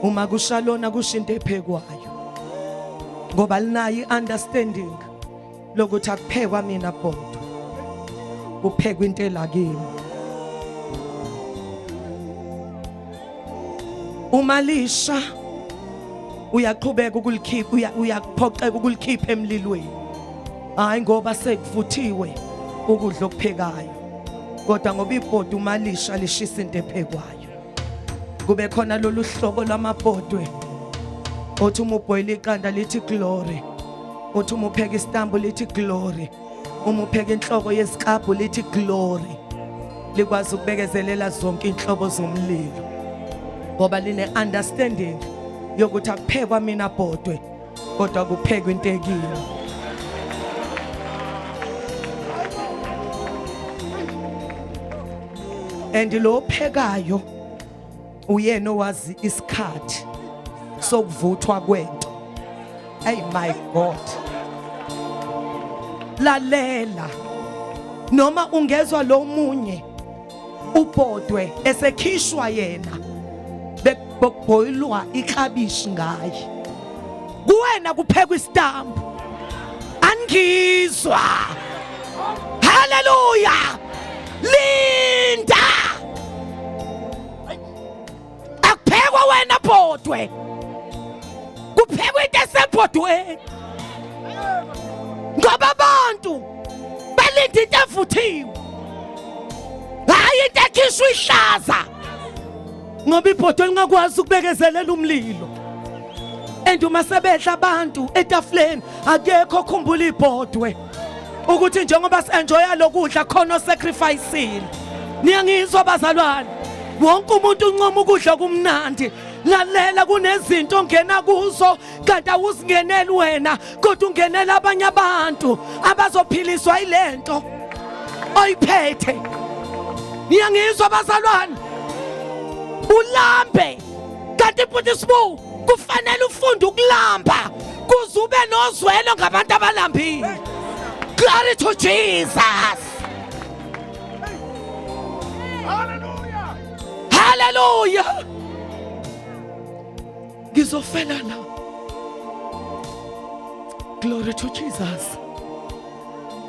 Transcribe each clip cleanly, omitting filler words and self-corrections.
Uma kusha lona kusho into ephekwayo, ngoba linayo i-understanding lokuthi akuphekwa mina bhodwe, kuphekwa into elakimi. Uma lisha uyaqhubeka ukulikhipha, uyaphoqeka ukulikhipha emlilweni, hayi ngoba sekuvuthiwe ukudla okuphekayo, kodwa ngoba ibhodwe uma lisha lishisa into ephekwayo. Kube khona lolu hlobo lwamabhodwe othi uma ubhoyila iqanda lithi glory, uthi uma upheka isitambu lithi glory, uma upheka inhloko yesiklabhu lithi glory. Likwazi ukubekezelela zonke inhlobo zomlilo ngoba line understanding yokuthi akuphekwa mina bhodwe, kodwa kuphekwa into ekini. And lo phekayo uyena owazi isikhathi sokuvuthwa kwento. Hey my God, lalela, noma ungezwa lo munye ubhodwe esekhishwa yena bekubhoyilwa iklabishi ngaye, kuwena kuphekwa isitambu. Angizwa. Haleluya. Linda, akuphekwa wena bhodwe, kuphekwa into esebhodweni, ngoba abantu balinda into evuthiwe, hayi into ekhishwa ihlaza, ngoba ibhodwe lingakwazi ukubekezelela umlilo. And uma sebedla abantu etafuleni akekho okhumbula ibhodwe ukuthi njengoba si-enjoya lokudla khona osacrificile. Niyangizwa bazalwane? Wonke umuntu uncoma ukudla kumnandi. Lalela, kunezinto ongena kuzo kanti awuzingeneli wena, kodwa ungenela abanye abantu abazophiliswa yilento oyiphethe. Niyangizwa bazalwane? Ulambe kanti futhi sibu kufanele ufunde ukulamba kuze ube nozwelo ngabantu abalambile. Glory to Jesus. Hallelujah. Hallelujah. Ngizofela la. Glory to Jesus.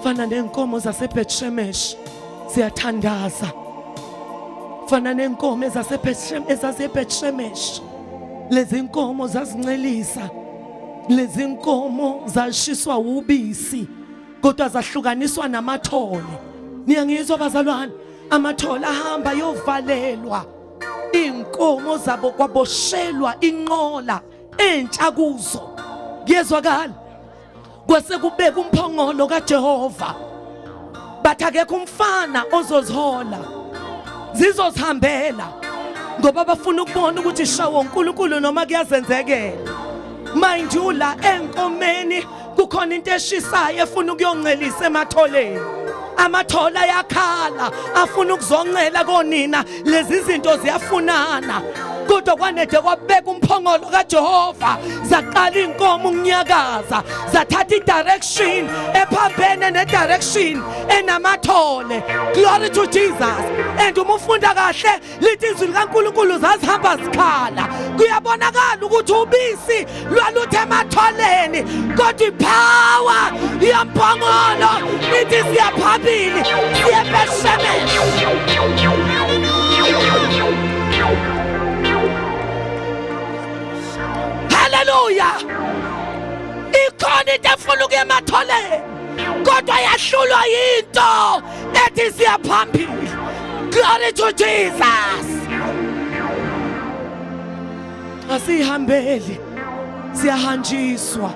Fana nenkomo zaseBethshemesh siyathandaza. Fana nenkomo ezaseBethshemesh. Lezi nkomo zazincelisa. Lezi nkomo zashiswa ubisi kodwa zahlukaniswa namathole. Niyangizwa bazalwane? Amathole ahamba yovalelwa. Inkomo zabo kwaboshelwa inqola entsha kuzo. Kuyezwakala? Kwase kubeka umphongolo kaJehova, bathi akekho umfana ozozihola, zizozihambela, ngoba bafuna ukubona ukuthi shawo uNkulunkulu noma kuyazenzekela. Mind you, la enkomeni kukhona into eshisayo efuna ukuyoncelisa ematholeni. Amathola ayakhala afuna ukuzoncela konina. Lezi zinto ziyafunana, kodwa kwanede kwabeka umphongolo kaJehova, zaqala inkomo ukunyakaza, zathatha i-direction ephambene ne-direction enamathole. Glory to Jesus. And uma ufunda kahle lithi izwi likaNkulunkulu zazihamba zikhala. Kuyabonakala ukuthi ubisi lwaluthe ematholeni, kodwa ipower yomphongolo ithi siyaphambili, siye eBethshemesh. Haleluya. Ikhona into efuna ukuya ematholeni, kodwa yahlulwa yinto ethi siyaphambili. Glory to Jesus. Asihambeli, siyahanjiswa.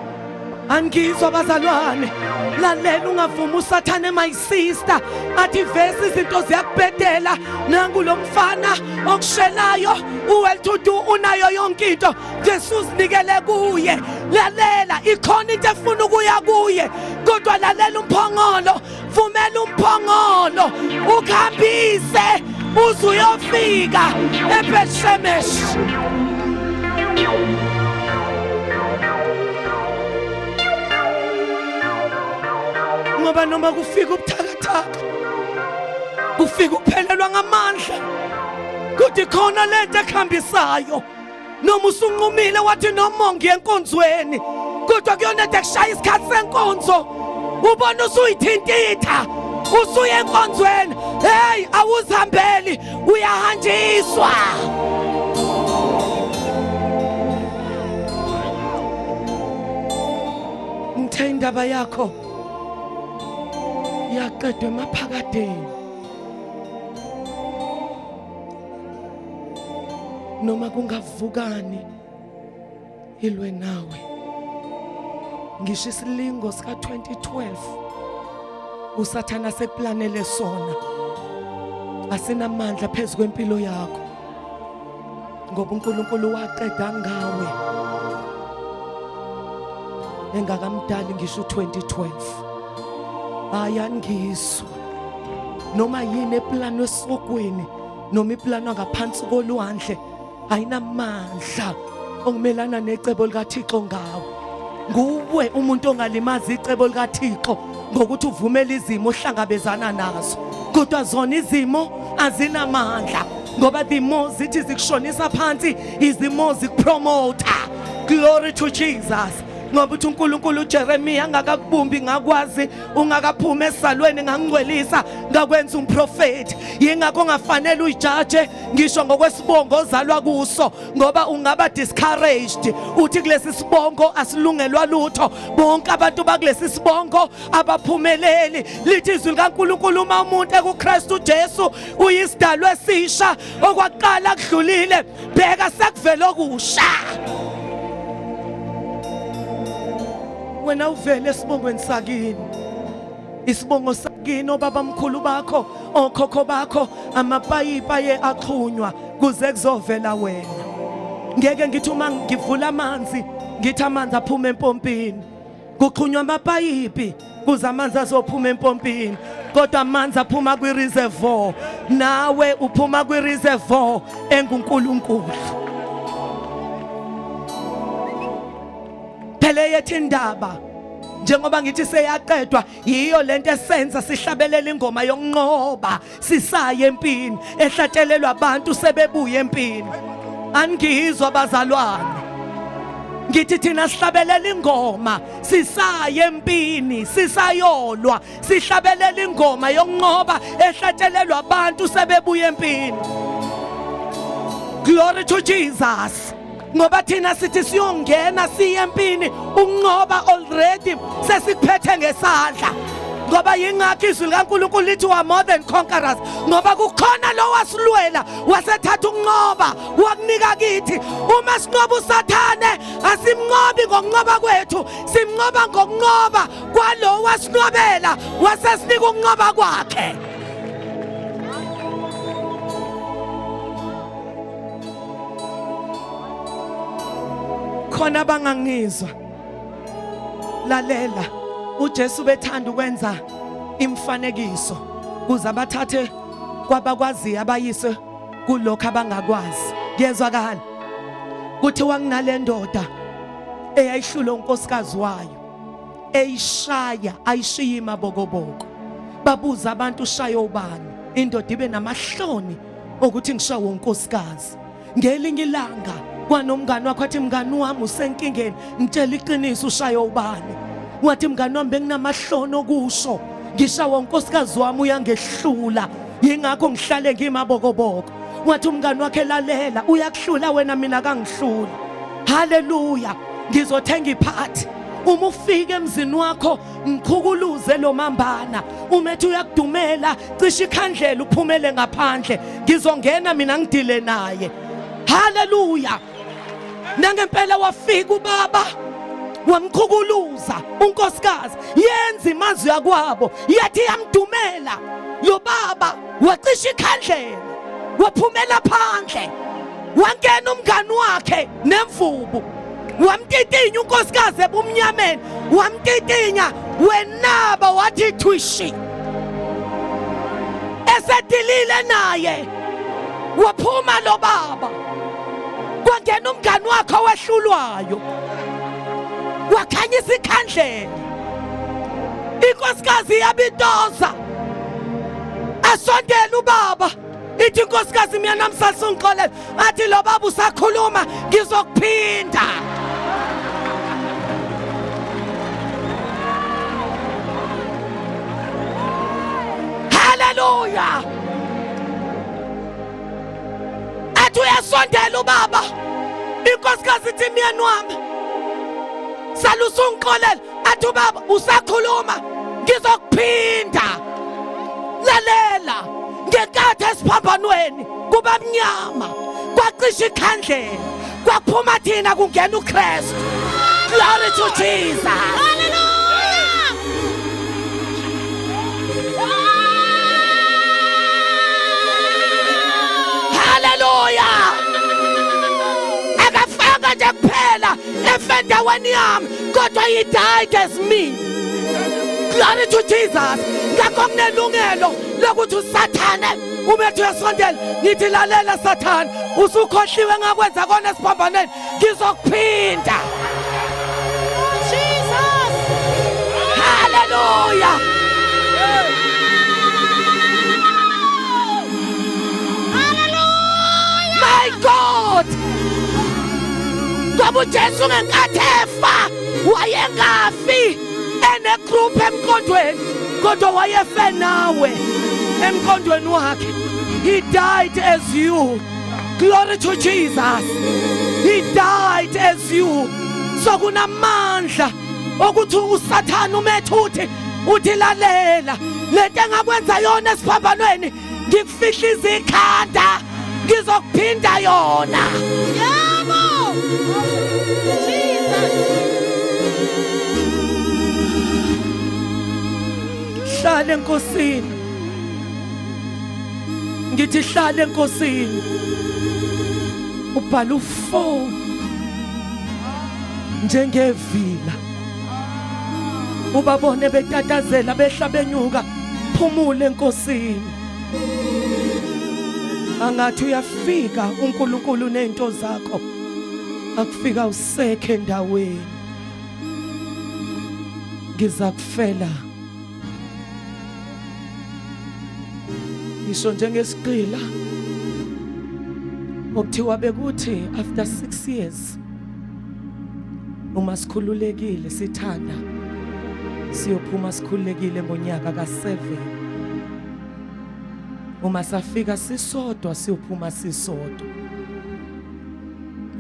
Angizwa bazalwane? Lalela, ungavumi usathane, my sister, athi vesi izinto ziyakubhedela. Nangu lo mfana okushelayo, u-well to do, unayo yonke into, Jesu uzinikele kuye. Lalela, ikhona into efuna ukuya kuye, kodwa lalela umphongolo, vumela umphongolo ukuhambise uze uyofika eBethshemesh. Ngoba noma kufika ubuthakathaka, kufika ukuphelelwa ngamandla, kodwa ikhona lento ekuhambisayo. Noma usunqumile wathi noma ngiye enkonzweni, kodwa kuyona de kushaya isikhathi senkonzo ubona usuyithintitha usuye enkonzweni. Hey, awuzihambeli, uyahanjiswa. Ngithe indaba yakho yaqedwa emaphakadeni. Noma kungavukani ilwe nawe, ngisho isilingo sika 2012 usathana sekuplanele sona asinamandla phezu kwempilo yakho, ngoba uNkulunkulu waqeda ngawe engakamdali ngisho u2012. Ayangizwa noma yini eplanwe esogwini noma iplanwa ngaphansi kolwandle, ayinamandla okumelana necebo likaThixo ngawe. Nguwe umuntu ongalimaza icebo likaThixo ngokuthi uvumele izimo ohlangabezana nazo, kodwa zona izimo azinamandla, ngoba the more zithi zikushonisa phansi, izimo zikupromota. Glory to Jesus. Ngoba uthi uNkulunkulu uJeremiya, angakakubumbi ngakwazi, ungakaphumi esizalweni ngangcwelisa, ngakwenza umprofeti. Yingakho ungafanele uyijaje ngisho ngokwesibongo ozalwa kuso, ngoba ungaba discouraged uthi kulesi sibongo asilungelwa lutho, bonke abantu bakulesi sibongo abaphumeleli. Lithi izwi likaNkulunkulu, uma umuntu ekuKristu Jesu uyisidalwa esisha, okwaqala kudlulile, bheka sekuvele okusha. Wena uvele esibongweni sakini, isibongo sakini, obaba mkhulu bakho, okhokho bakho, amapayipi aye axhunywa kuze kuzovela wena. Ngeke ngithi uma ngivula amanzi ngithi amanzi aphuma empompini, kuxhunywa amapayipi kuze amanzi azophuma empompini, kodwa amanzi aphuma kwi-reservoir. Nawe uphuma kwi-reservoir enguNkulunkulu. Phela yethi indaba njengoba ngithi seyaqedwa, yiyo lento esenza sihlabelela ingoma yokunqoba sisaye empini ehlatshelelwa abantu sebebuye empini. Angizwa bazalwane, ngithi thina sihlabelela ingoma sisaye empini, sisayolwa, sihlabelela ingoma yokunqoba ehlatshelelwa abantu sebebuye empini. Glory to Jesus. Ngoba thina sithi siyongena siye empini, ukunqoba already sesikuphethe ngesandla, ngoba yingakho izwi likaNkulunkulu lithi we are more than conquerors, ngoba kukhona lo wasilwela wasethatha ukunqoba wakunika kithi. Uma sinqoba uSathane, asimnqobi ngokunqoba kwethu, simnqoba ngokunqoba kwalo wasinqobela wasesinika ukunqoba kwakhe. Khona abangangizwa, lalela. uJesu bethanda ukwenza imfanekiso kuze abathathe kwabakwaziyo abayise kulokho abangakwazi. Kuyezwakala kuthiwa kunale ndoda eyayihlula unkosikazi wayo, eyishaya ayishiye imabokoboko. Babuza abantu, ushaye ubani? Indoda ibe namahloni ukuthi ngishawe unkosikazi. Ngelinye ilanga kwanomngani wakho, athi, mngani wami usenkingeni, ngitshela iqiniso, ushaye ubani? Wathi, mngani wami, benginamahloni okusho, ngishawa unkosikazi wami, uyangehlula, yingakho ngihlale ngimabokoboko. Wathi umngani wakhe, lalela, uyakuhlula wena, mina kangihluli. Haleluya. Ngizothenga iphathi, uma ufika emzini wakho ngichukuluze lo mambana, uma ethi uyakudumela cishe ikhandlela uphumele ngaphandle, ngizongena mina ngidile naye. Haleluya. Nangempela wafika ubaba wamchukuluza unkosikazi, yenza imazwi yakwabo, yathi yamdumela lo baba, wacisha ikhandlela waphumela phandle, wangena umngani wakhe nemvubu, wamtitinya unkosikazi ebumnyameni, wamtitinya wenaba, wathi thwishi esedilile naye, waphuma lo baba, kwangena umngani wakhe owehlulwayo, wakhanyisa ikhandlela, inkosikazi yabitoza, asondela ubaba. Ithi inkosikazi myeni wami sasungixolela, athi lo baba usakhuluma ngizokuphinda. Haleluya! Athi uyasondela ubaba, inkosikazi ithi myeni wami salusungixolela, athi ubaba usakhuluma ngizokuphinda. Lalela, ngenkathi esiphambanweni kuba mnyama, kwacisha ikhandlela, kwaphuma thina kungena uKristu. Glory to Jesus. Hallelujah. Haleluya! Akafanga nje kuphela efe endaweni yami, kodwa he died as me. Glory to Jesus. Ngakho kunelungelo lokuthi uSathane umethu uyasondela, ngithi lalela Sathane, usukhohliwe ngakwenza kona esiphambanweni, ngizokuphinda. Jesus. Haleluya! Hallelujah. My God! Ngoba uJesu ngenkathi efa wayengafi enegroup emqondweni, kodwa wayefe nawe emqondweni wakhe. He died as you. Glory to Jesus. He died as you. So kunamandla okuthi uSathane umethuthi uthi lalela lento engakwenza yona esiphambanweni, ngikufihliza ikhanda, ngizokuphinda yona. Yebo. Jesus. Hlala enkosini, ngithi hlala enkosini. Ubhala u4 njengevila, ubabone betatazela behla benyuka. Phumule enkosini. Angathi uyafika uNkulunkulu nezinto zakho, akufika usekhe endaweni. Ngiza kufela ngisho njengesigqila okuthiwa bekuthi after 6 years uma sikhululekile sithanda siyophuma sikhululekile ngonyaka ka-7. Uma safika sisodwa siyophuma sisodwa.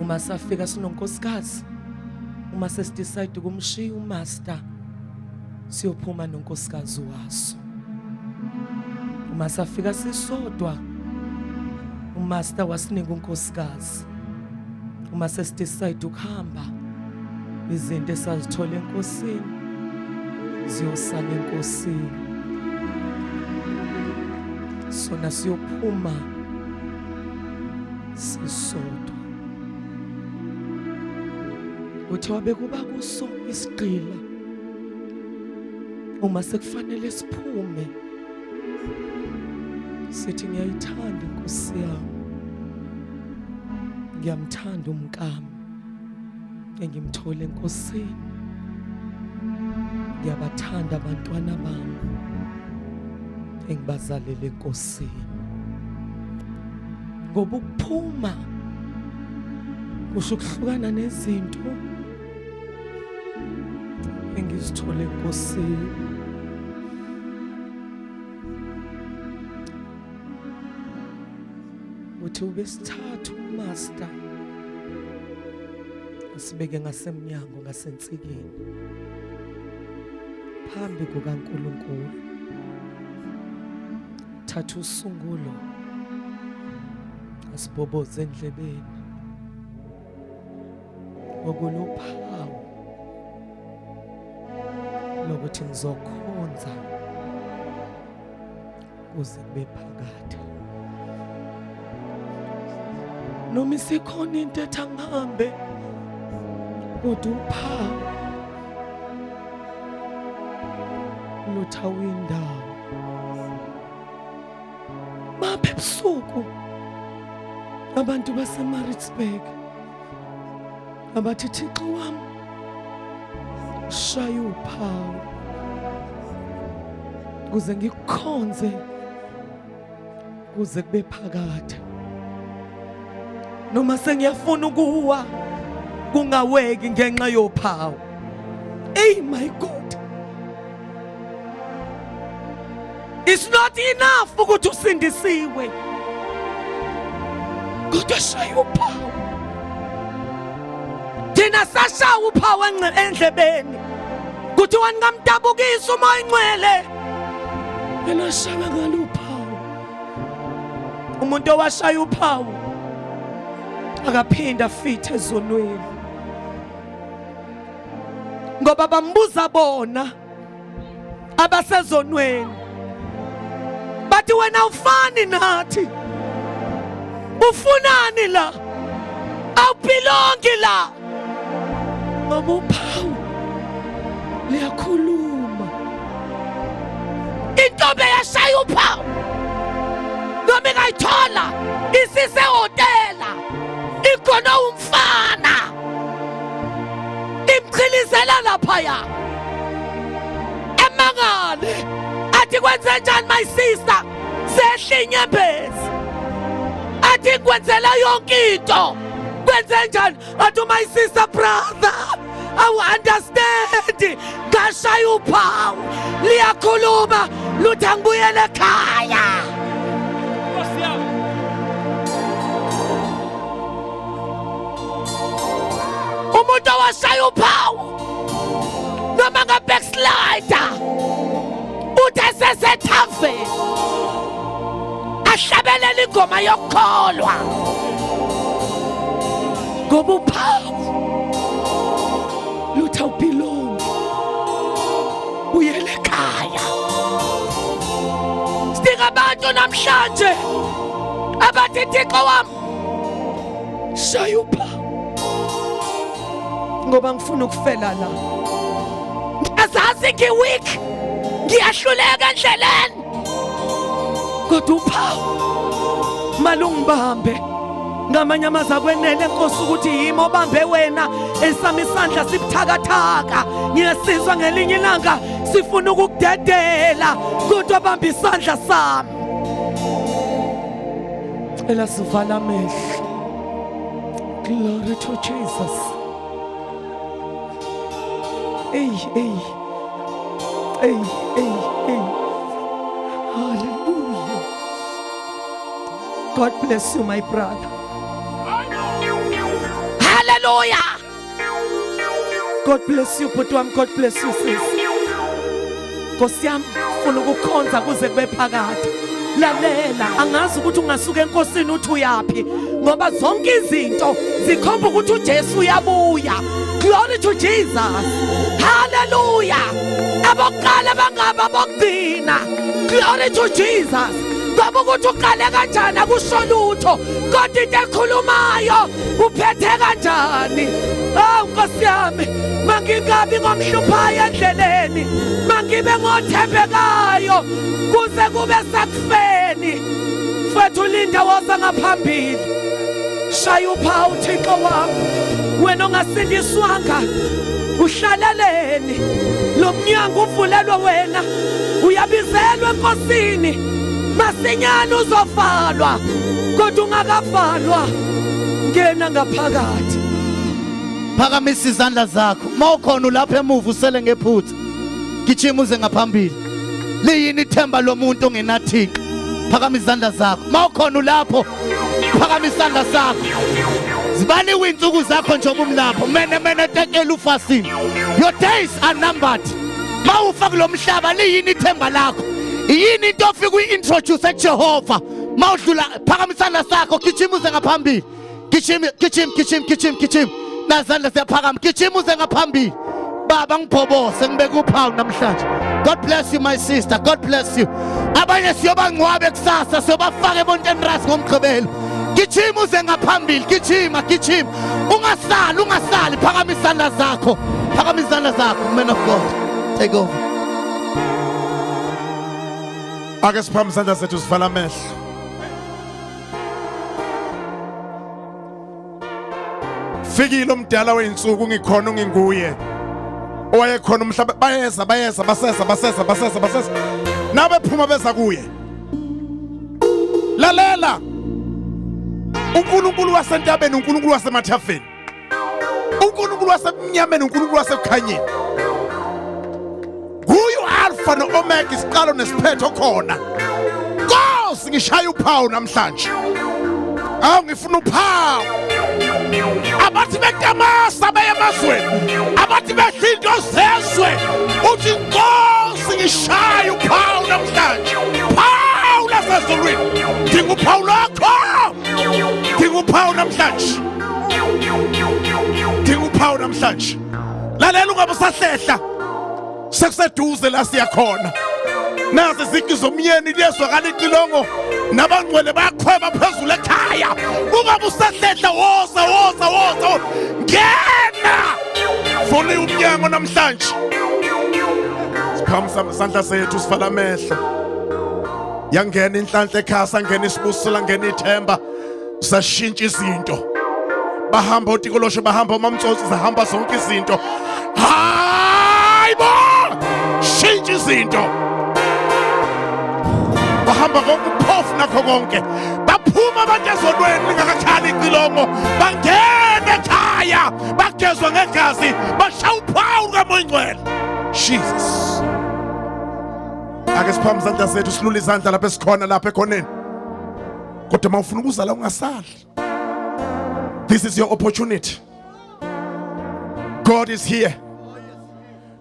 Uma safika sinonkosikazi, uma sesidecide ukumshiya umaster, siyophuma nonkosikazi waso. Uma safika sisodwa, umaster wasinika unkosikazi. Uma sesidecide ukuhamba, izinto esazithola enkosini ziyosala enkosini, sona siyophuma sisodwa. Kuthiwa bekuba kuso isigqila uma sekufanele siphume, sithi ngiyayithanda inkosi yami, ngiyamthanda umkami engimthole enkosini, ngiyabathanda abantwana bami engibazalele enkosini. Ngoba ukuphuma kusho ukuhlukana nezinto engizithole enkosini. Uthi ubesithathu umaster asibeke ngasemnyango ngasensikeni phambi kukaNkulunkulu, thatha usungulo asiboboze endlebeni okuluphawu lokuthi ngizokhonza kuze kube phakade. Noma isikhona into ethi angihambe, kodwa uphawu lutha windawo. Baphe ebusuku abantu baseMaritzburg abathi Thixo wami shaya uphawu kuze ngikukhonze Kuze kube phakade. Noma sengiyafuna ukuwa kungaweki ngenxa yophawu. Hey my God. It's not enough ukuthi usindisiwe. Kodwa shaya uphawu. Thina sashaya uphawu endlebeni. Kuthiwa ningamdabukisi umoya ingcwele. Yena shaya ngalo uphawu. Umuntu owashaya uphawu akaphinda afithe ezonweni. Ngoba bambuza bona abasezonweni bathi wena ufani nathi ufunani la awubhilongi la ngoba uphawu liyakhuluma intombi yashaya uphawu noma ingayithola isisehhotela ikhona umfana imchilizela laphaya emangale athi kwenze njani my sister sehla inyembezi athi ngikwenzela yonke into kwenze njani athi my sister brother awu understand ngashaya uphawu liyakhuluma luthi angibuyele ekhaya Nkosi yami. Umuntu owashaya uphawu noma nga-backslider uthi esesethaveni ahlabelela ingoma yokukholwa ngoba uphawu luthi awubhilongi buyele ekhaya sidinga abantu namhlanje abathi thixo wami shaya uphawu ngoba ngifuna ukufela la azazi ngiweak ngiyahluleka endleleni kodwa uphawu malungibambe ngamanye amazwi akwenele nkosi ukuthi yimi obambe wena esami isandla sibuthakathaka ngiyasizwa ngelinye ilanga sifuna ukukudedela kodwa bamba isandla sami cela sivala amehlo glory to jesus ey ey ey ey ey hallelujah god bless you my brother hallelujah God bless you bhuti wami God bless you sis Nkosi yami funa ukukhonza kuze kube phakade lalela angazi ukuthi ungasuka enkosini uthi uyapi ngoba zonke izinto zikhomba ukuthi uJesu uyabuya glory to Jesus hallelujah abokuqala bangaba abokugcina glory to Jesus ngoba ukuthi uqale kanjani akusho lutho kodwa into ekhulumayo uphethe kanjani awu nkosi yami mangingabi ngomhluphayo endleleni mangibe ngothembekayo kuze kube sekufeni mfethu linda woza ngaphambili shaya uphawu thixo wami wena ongasindiswanga uhlaleleni lo mnyango uvulelwe wena uyabizelwa enkosini masinyane uzovalwa kodwa ungakavalwa ngena ngaphakathi phakamisa izandla zakho uma ukhona ulapha emuva usele ngephutha gijima uze ngaphambili liyini ithemba lomuntu ongenathixo phakamisa izandla zakho uma ukhona ulapho phakamisa isandla sakho zibaliwe iy'nsuku zakho njengoba umlapho mene mene tekela ufasini your days are numbered uma ufa kulo mhlaba liyini ithemba lakho yini into ofika uyi-introduce kujehova uma udlula phakamisa isandla sakho gijima uze ngaphambili gijima gijima gijima gijima gijima nazandla siyaphakama gijima uze ngaphambili baba ngibhobose ngibeke uphawu namhlanje god bless you my sister god bless you abanye siyobangcwabe kusasa siyobafaka ebonteni ras ngomgqibelo gijima uze ngaphambili gijima gijima ungasali ungasali phakamisa izandla zakho phakamisa izandla zakho man of god take over Ake siphakamise isandla sethu sivala amehlo. Fikile umdala weyinsuku ngikhona nginguye. Owayekhona umhlaba bayeza bayeza baseza baseza baseza baseza. Nabe phuma beza kuye. Lalela, uNkulunkulu wasentabeni, uNkulunkulu wasemathafeni, uNkulunkulu wasemnyameni, uNkulunkulu wasekukhanyeni. Nguye uAlpha noOmega, isiqalo nesiphetho khona. Nkosi, ngishaya uphawu namhlanje. Awu, ngifuna uphawu. Abathi betamasa beye emazweni, abathi bedla into zezwe, uthi Nkosi ngishaya uphawu namhlanje. Phawu lasezulwini, dinga uphawu lwakho, dinga uphawu namhlanje, dinga uphawu namhlanje. Lalela, ungabe usahlehla, sekuseduze la siyakhona. Nazi izici zomyeni, liyezwakala icilongo, nabangcwele bayaqhweba phezulu ekhaya. Ungabe usahlehla, woza, woza, woza, ngena, vule umnyango namhlanje. Siphakamisa isandla sethu, sivala amehlo. Yangena inhlanhla ekhaya, sangena isibusiso, langena ithemba, sashintsha izinto. Bahamba otikoloshe, bahamba omamtsotsi, zahamba zonke izinto. Hayi bo, shintsha izinto. Bahamba konke uphofu nakho konke, baphuma abantu ezonweni lingakakhali icilongo, bangena ekhaya, bagezwa ngegazi, bashaya uphawu lukaMoya Ingcwele. Jesus. Ake siphambe izandla zethu, silule izandla lapho esikhona, lapha ekhoneni. Kodwa uma ufuna ukuza la, ungasali. This is your opportunity. God is here.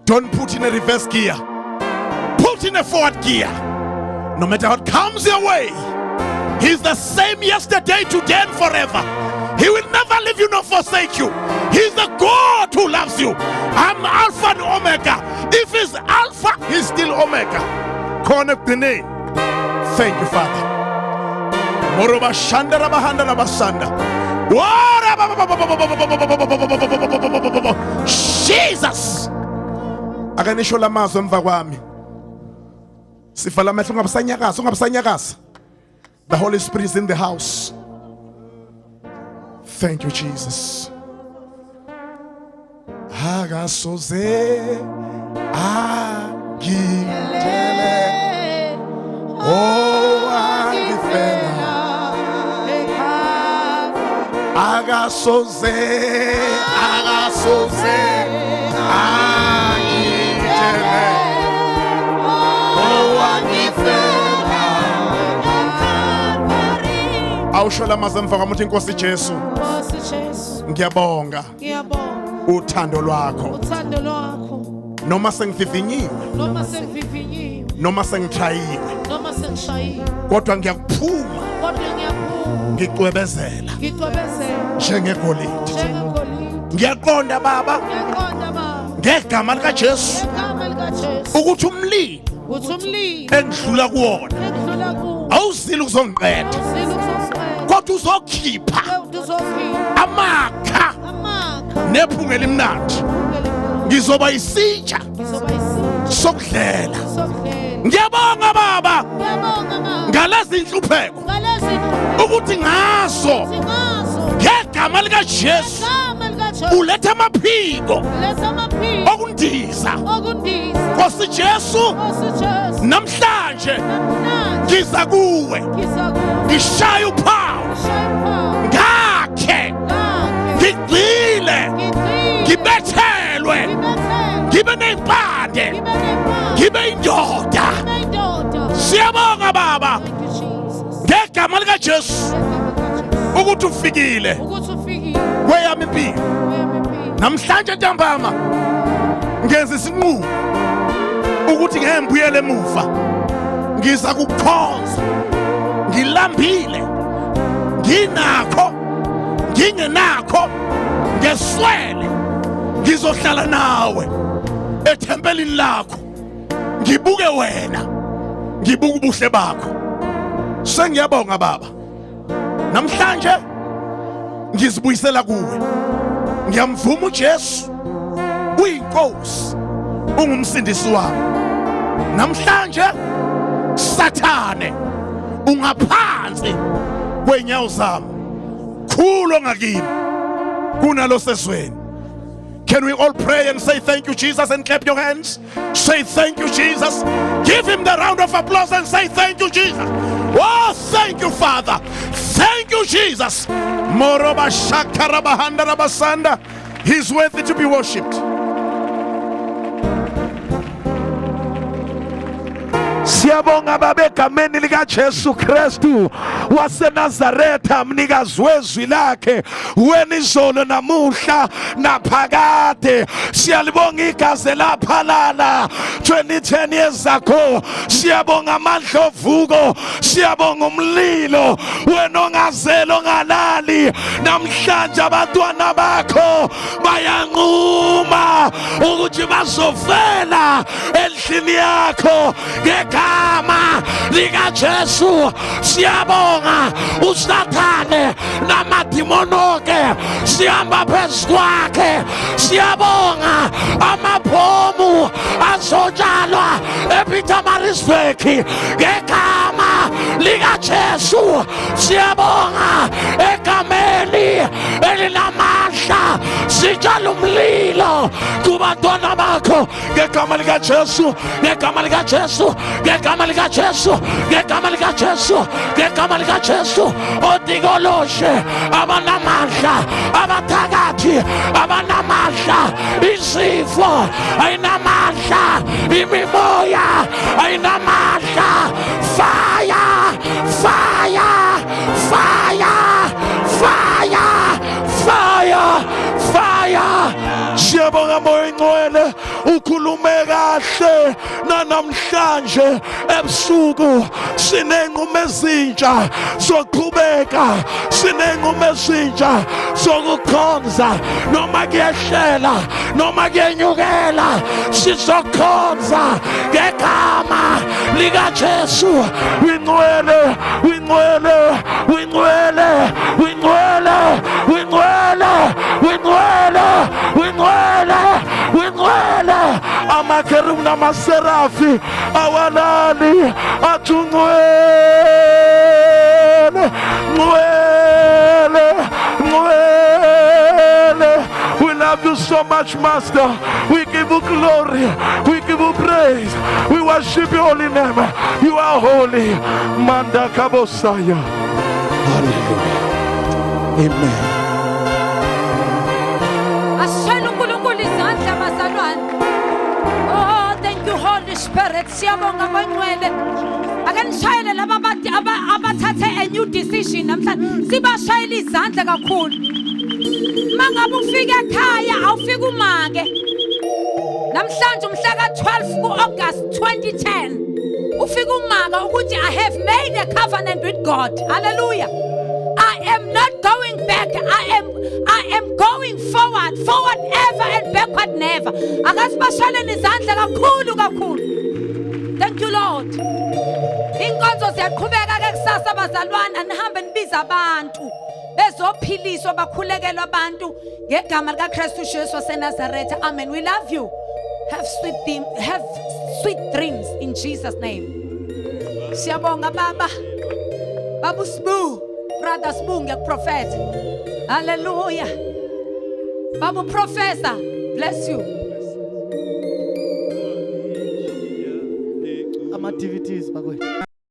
Don't put in a reverse gear, put in a forward gear. No matter what comes your way, he's the same yesterday, today and forever. He will never leave you nor forsake you. He's the God who loves you. I'm Alpha and Omega. If he's Alpha, he's still Omega. Khona ekugcineni. Thank you, Father. Moroba shanda rabahanda rabasanda. Wara ba- ba- ba- ba- ba- ba- ba- ba- ba- ba- ba- ba- ba- ba- ba- ba- ba- ba- Jesus. Ake nisho lamazwi emva kwami. Sivala amehlo, ungabusanyakaza, ungabusanyakaza. The Holy Spirit is in the house. Thank you, Jesus. Akasoze angidele, oh angifela. Akasoze, akasoze angidele, oh angifela. Awusho lamazwi emva kwami, uthi Inkosi Jesu, Nkosi Jesu, ngiyabonga ngiyabonga uthando lwakho. Uthando lwakho. Noma sengivivinyiwe, Noma sengivivinyiwe, noma sengishayiwe, noma sengishayiwe, kodwa ngiyakuphuma kodwa ngiyaphuma ngicwebezela ngicwebezela njengegolide. Njengegolide. Ngiyaqonda Baba, Ngiyaqonda Baba, ngegama likaJesu, ngegama likaJesu, ukuthi umlilo ukuthi umlilo engidlula kuwona engidlula kuwo awuzile ukuzongiqeda, awuzile ukuzosiqeda, kodwa uzokhipha kodwa uzokhipha amakha amakha nephunga elimnandi. elimnandi. Ngizoba isitsha Ngizoba isitsha sokudlela. Sokudlela. Ngiyabonga Baba Ngiyabonga Baba ngalezi inhlupheko, ngalezi ukuthi ngazo, ngazo, ngegama likaJesu, ngegama likaJesu, uletha amaphiko letha amaphiko okundiza. Okundiza. Nkosi Jesu, Nkosi Jesu, namhlanje namhlanje ngiza kuwe, ngiza kuwe, ngishaya uphawu, ngishaya uphawu, ngakhe, ngakhe, ngigxile, ngigxile, ngibethelwe, ngibethelwe, ngibe ney'mpande, ngibe nempande, ngibe indoda. Ngibe indoda. Siyabonga Baba Thank you, Jesus. ngegama likaJesu, Ngegama likaJesu, ukuthi ufikile ukuthi ufikile kweyami impilo. Kweyami impilo. Namhlanje ntambama ngenza isinqumo ukuthi ngeke ngibuyele emuva. Ngiza kukukhonza ngilambile, nginakho, ngingenakho, ngeswele, ngizohlala nawe ethempelini lakho, ngibuke wena, ngibuke ubuhle bakho. Sengiyabonga Baba, namhlanje ngizibuyisela kuwe. Ngiyamvuma uJesu uyinkosi, ungumsindisi wami namhlanje. Sathane, ungaphansi kwenyawo zami. Khulu ongakimi kunalosezweni. Can we all pray and say thank you, Jesus, and clap your hands? Say thank you, Jesus. Give him the round of applause and say thank you, Jesus. Oh, thank you, Father. Thank you, Jesus. Moroba shakarabahanda rabasanda. He's worthy to be worshipped. Siyabonga baba egameni likaJesu Kristu waseNazaretha mnikazi wezwi lakhe wena izolo namuhla naphakade siyalibonga igazi laphalala 2010 years ago siyabonga amandla ovuko siyabonga umlilo wena ongazeli ongalali namhlanje abantwana bakho bayanquma ukuthi bazofela endlini yakho ngegama likaJesu siyabonga usathane namadimoni onke sihamba phezu kwakhe siyabonga amabhomu azotshalwa ePietermaritzburg ngegama likaJesu siyabonga egameni elinamandla sitshala umlilo kubantwana bakho ngegama likaJesu ngegama likaJesu ngegama likaJesu ngegama likaJesu ngegama likaJesu odikoloshe abanamandla abathakathi abanamandla izifo ayinamandla imimoya ayinamandla fire fire fire fire fire fire siyabonga moya ingcwele ukhulume kahle nanamhlanje ebusuku sinenqumo ezintsha soqhubeka sinenqumo ezintsha sokukhonza noma kuyehlela noma kuyenyukela sizokhonza ngegama likaJesu wingcwele wingcwele wingcwele wingcwele wingcwele wingcwele wingcwele wingcwele amakherubi namaserafi awalali athi ungcwele ngcwele ngcwele we love you so much master we give you glory we give you praise we worship your holy name you are holy manda kabosaya hallelujah amen Asishayele uNkulunkulu izandla bazalwane. Oh, thank you Holy Spirit. Siyabonga bangcwele. Ake nishayele laba abathathe a new decision namhlanje. Sibashayele izandla kakhulu. Mangabe ufika ekhaya awufika umake. Namhlanje umhla ka-12 ku-August 2010. Ufika umaka ukuthi I have made a covenant with God. Hallelujah. I am not going back. I am going forward. Forward ever and backward never. Akasibashaleni izandla kakhulu kakhulu. Thank you Lord. Inkonzo ziyaqhubeka ke kusasa bazalwane anihambe nibiza abantu bezophiliswa bakhulekelwa abantu ngegama likaKristu Jesu waseNazaretha. Amen. We love you. Have sweet dream, have sweet dreams in Jesus name. Siyabonga baba. Baba Sibu, brother Sibu ngiyakuprofetha. Hallelujah. Babu professor, bless you. Ama DVDs bakwethu.